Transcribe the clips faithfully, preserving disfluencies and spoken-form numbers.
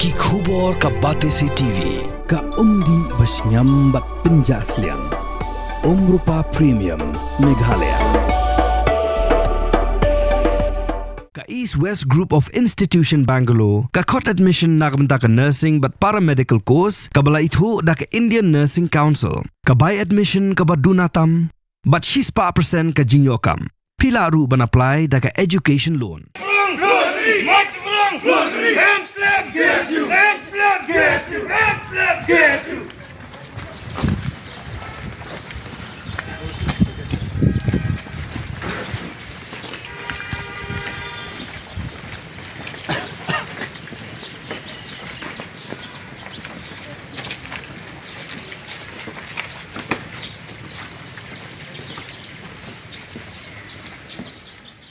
Ki khubor ka Batesi T V, ka umdih ba shngiam bad pynjah sliang. Umrupa Premium, Meghalaya. Ka East West Group of Institution Bangalore, ka khot admission na ka bynta ka nursing bad paramedical course, kaba la ithuh da ka Indian Nursing Council. Ka bai admission kaba duna tam, bad shispah percent ka jingïoh kam. Phi lah ruh ban apply da ka education loan.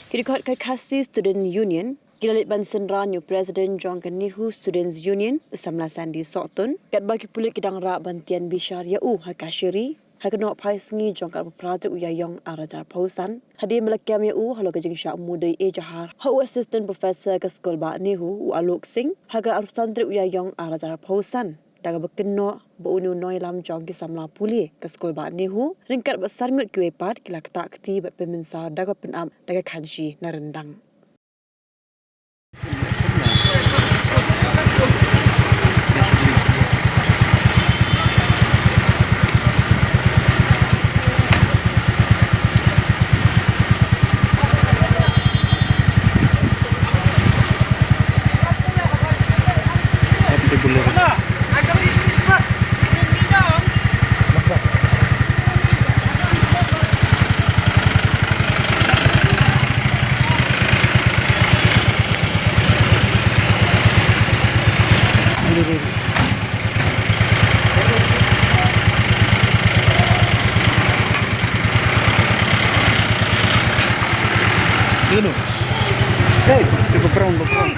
Ki dkhot ka Khasi Student Union ki la leit ban synran ïa u President jong ka NEHU Students Union, u samla Sandy Sohtun, katba ki pulit ki dang rah ban tian bishar ïa u ha kashari ha ka nohphai sngi jong ka arphew phra tarik u Ïaïong arhajar arphew san, hadien ba la kem ïa u halor ka jingshah mudui ejahar ha u Assistant Professor ka skul bah NEHU, u Alok Singh, ha ka arphew san tarik u Ïaïong arhajar arphew san, da kaba kynnoh ba une u nongïalam jong ki samla pule ka skul bah NEHU, ryngkat bad sar ngut kiwei pat, ki la ktah kti bad pynmynsaw da kaba pynap da ka khanshi na ryndang. Hey, people from the front.